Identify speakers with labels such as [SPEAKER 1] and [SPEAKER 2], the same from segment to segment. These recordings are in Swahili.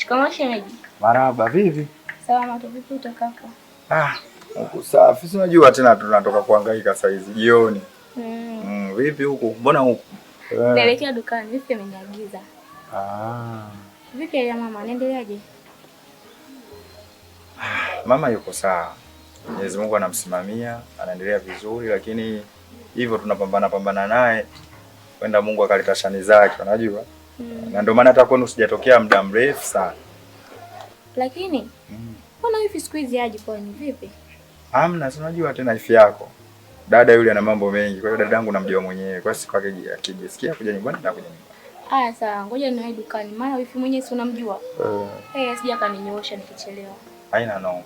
[SPEAKER 1] Shikamoo shemeji.
[SPEAKER 2] Marhaba, vipi?
[SPEAKER 1] Salama tu, vipi utokako?
[SPEAKER 2] Ah, huku safi. Si unajua tena tunatoka kuhangaika saa hizi jioni. Vipi huku? Mbona huku?
[SPEAKER 1] Naelekea dukani, vipi ameniagiza.
[SPEAKER 2] Ah.
[SPEAKER 1] Vipi ya mama, anaendeleaje?
[SPEAKER 2] Mama yuko sawa. Mwenyezi Mungu anamsimamia, anaendelea vizuri, lakini hivyo tunapambana pambana naye. Kwenda Mungu akaleta shani zake, unajua? Na ndio maana hata kwenu sijatokea muda mrefu sana.
[SPEAKER 1] Lakini mbona hivi siku hizi haji kwani vipi?
[SPEAKER 2] Hamna, si unajua tena ifi yako. Dada yule ana mambo mengi. Kwa hiyo dadangu namjua mwenyewe. Kwa hiyo siku akijisikia kuja nyumbani atakuja nyumbani.
[SPEAKER 1] Haya sawa, ngoja niwahi dukani maana wifi mwenyewe si unamjua. Sija kaninyoosha nikichelewa.
[SPEAKER 2] Haina noma.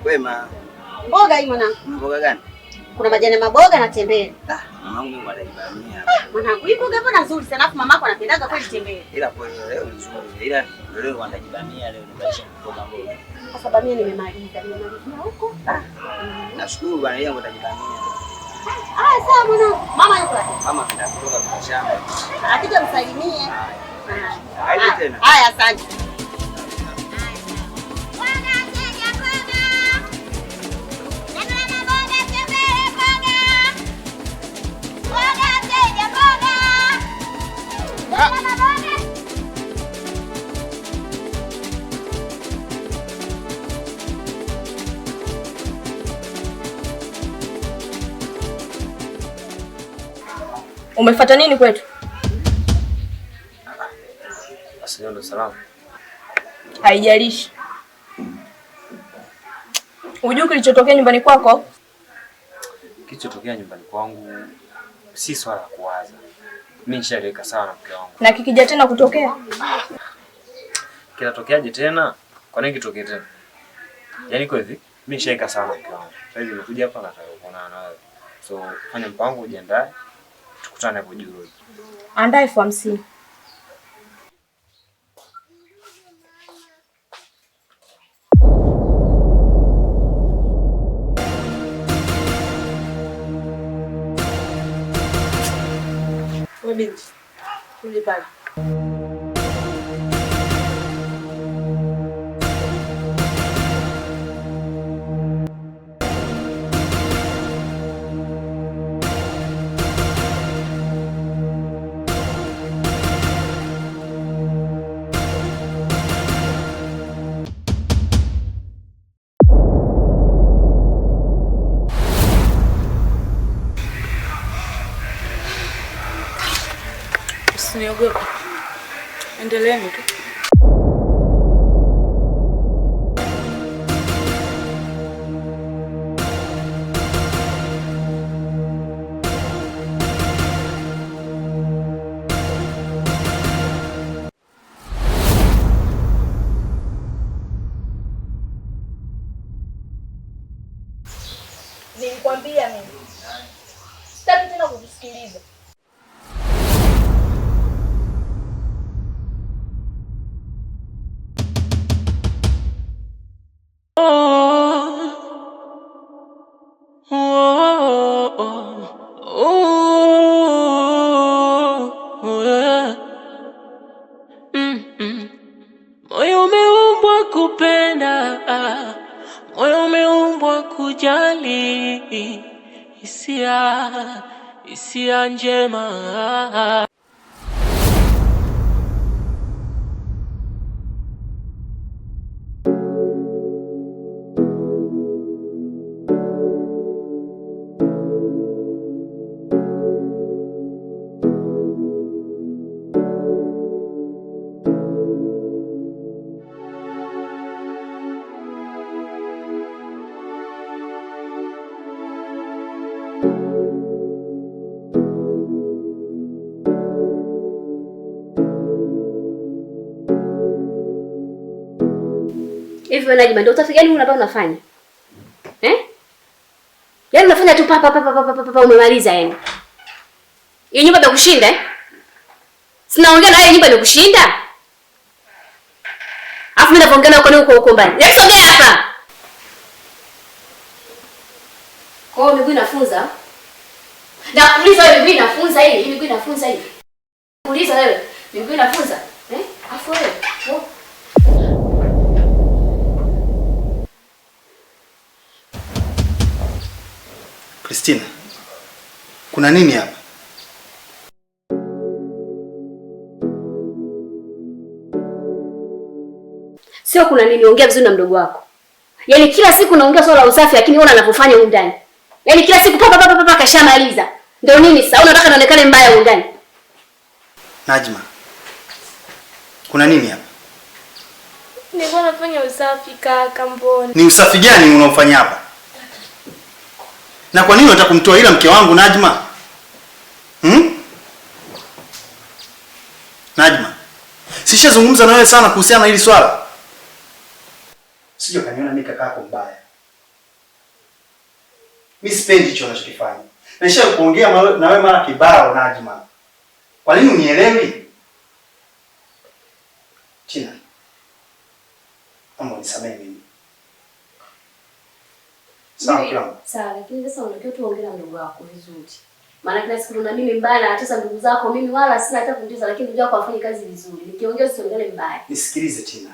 [SPEAKER 3] Kwema.
[SPEAKER 4] Mboga hii mwanangu.
[SPEAKER 3] Mboga gani?
[SPEAKER 4] Kuna majani maboga na tembele.
[SPEAKER 3] Ah, mwanangu mimi anajibamia.
[SPEAKER 4] Mwanangu, hii mboga mbona nzuri sana afu mamako anapendaga kweli tembele.
[SPEAKER 3] Ila kwa leo nzuri. Ila leo anajibamia leo nibadilisha mboga mboga.
[SPEAKER 4] Sasa bamia nimemaliza, nimemalizia huko.
[SPEAKER 3] Ah. Nashukuru bwana yeye atajibamia.
[SPEAKER 4] Ah, sawa mwanangu. Mama yuko wapi?
[SPEAKER 3] Mama anaenda kutoka kwa shamba.
[SPEAKER 4] Akija msalimie.
[SPEAKER 3] Haya tena.
[SPEAKER 4] Haya, asante.
[SPEAKER 1] Umefuata nini kwetu?
[SPEAKER 5] Asante salamu.
[SPEAKER 1] Haijalishi. Unajua kilichotokea nyumbani kwako?
[SPEAKER 5] Kilichotokea nyumbani kwangu si swala la kuwaza. Mimi nishaliweka sawa na mke wangu.
[SPEAKER 1] Na kikija tena kutokea?
[SPEAKER 5] Kinatokeaje tena? Kwa nini kitokee tena? Yaani kwa hivi, mimi nishaweka sawa na mke wangu. Sasa hivi nimekuja hapa nataka kuonana na wewe. So fanya mpango ujiandae. Tukutane hapo juu.
[SPEAKER 1] Andaa 50,000.
[SPEAKER 6] Wewe binti, rudi pale. Usiniogope. Endeleeni tu.
[SPEAKER 1] Nilikwambia mimi. Sitaki tena kukusikiliza.
[SPEAKER 7] Moyo umeumbwa kupenda, moyo umeumbwa kujali, hisia hisia njema.
[SPEAKER 8] Hivi wewe Najma, ndio usafi gani huu ambao unafanya? Eh? Yaani unafanya tu papa papa papa papa umemaliza yani. Hiyo nyumba imekushinda eh? Sinaongea na wewe, nyumba imekushinda? Alafu mimi ninapoongea na uko huko huko mbali. Hebu sogea hapa. Kwa hiyo miguu inafunza? Na kuuliza wewe, miguu inafunza hii? Hii miguu inafunza hii? Kuuliza wewe, miguu inafunza? Eh? Alafu wewe. Oh.
[SPEAKER 9] Christina, kuna nini hapa?
[SPEAKER 8] Sio kuna nini, ongea vizuri na mdogo wako. Yaani kila siku naongea swala la usafi, lakini ona anavyofanya huko ndani. Yaani kila siku papa papa papa kashamaliza. Ndio nini sasa? Unataka nionekane mbaya huko ndani?
[SPEAKER 9] Najma, kuna nini hapa?
[SPEAKER 1] Nilikuwa nafanya usafi kaka, mbona?
[SPEAKER 9] Ni usafi gani unaofanya hapa? Na kwa nini unataka kumtoa ila mke wangu Najma? Najma, sishazungumza na wewe sana kuhusiana na hili swala. Sije kaniona mimi kaka yako mbaya. Mimi sipendi hicho unachokifanya. Naisha kuongea na wewe mara kibao Najma. Kwa nini unielewi? Tina, naomba unisamehe mimi. Sawa kila.
[SPEAKER 8] Sawa, lakini sasa unatakiwa tu ongea na ndugu wako vizuri. Maana kila siku una mimi mbaya na hata ndugu zako mimi wala sina hata kumtesa, lakini ndugu yako afanye kazi vizuri. Nikiongea usiongee mbaya.
[SPEAKER 9] Nisikilize Tina.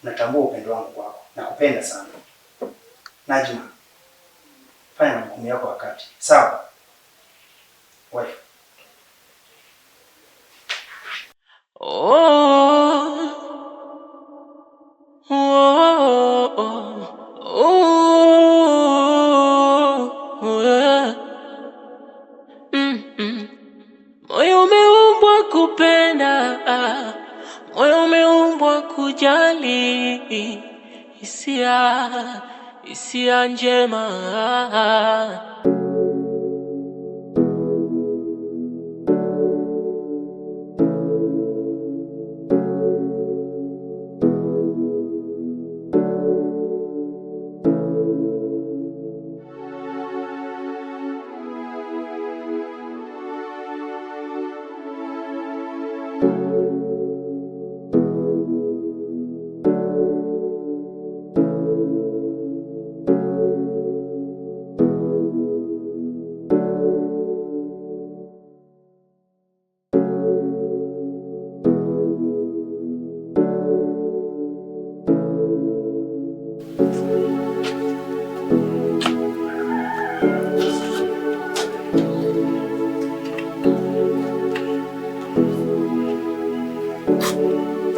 [SPEAKER 9] Natambua upendo wangu kwako. Nakupenda sana. Najma, fanya majukumu yako wakati. Sawa? Wife.
[SPEAKER 7] Oh, oh, oh, oh, yeah. Moyo umeumbwa kupenda, moyo umeumbwa kujali, hisia, hisia njema.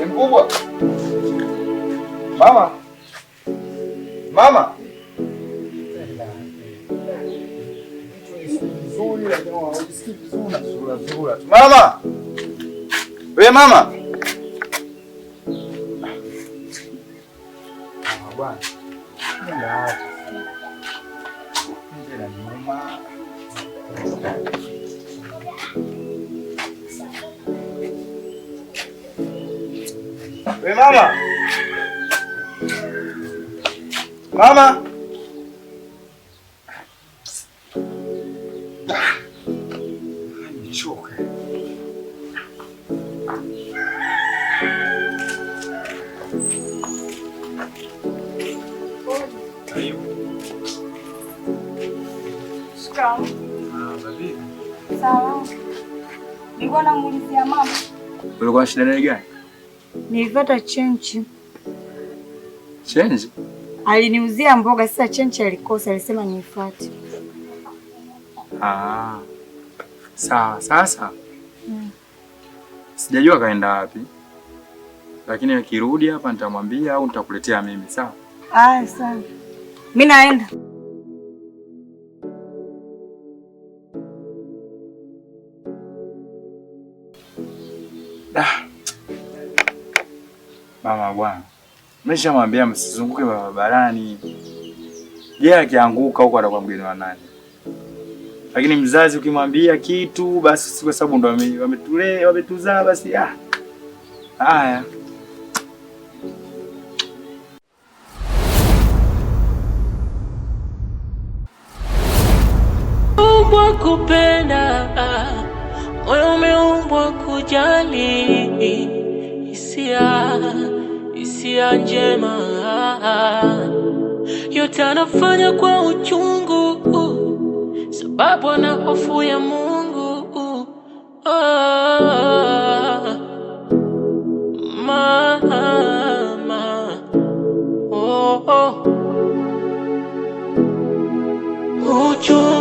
[SPEAKER 2] Mkubwa. Mama. Mama. Mama. We mama. Mama bwana. Nenda hapo. Nenda nyuma. We mama. Mama. Nimechoka. Karibu.
[SPEAKER 6] Shikamoo. Sawa. Nilikuwa namuulizia mama.
[SPEAKER 2] Ulikuwa na shida naye gani?
[SPEAKER 6] Nilipata chenchi.
[SPEAKER 2] Chenji?
[SPEAKER 6] Aliniuzia mboga, sasa chenchi alikosa, alisema niifuate.
[SPEAKER 2] Ah. Sawa, sasa. Sijajua kaenda wapi. Lakini akirudi hapa nitamwambia au nitakuletea mimi, sawa?
[SPEAKER 6] Ah, sawa. Mimi naenda.
[SPEAKER 2] Ah. Mama bwana, nimeshamwambia msizunguke barabarani. Je, akianguka huko atakuwa mgeni wa nani? Lakini mzazi ukimwambia kitu basi si kwa sababu ndo wametulea, wametuzaa basi ah. Haya.
[SPEAKER 7] umeumbwa kupenda, moyo umeumbwa kujali. Hisia, hisia njema, yote anafanya kwa uchungu, sababu ana hofu ya Mungu. Ah, mama, oh, oh. Uchungu.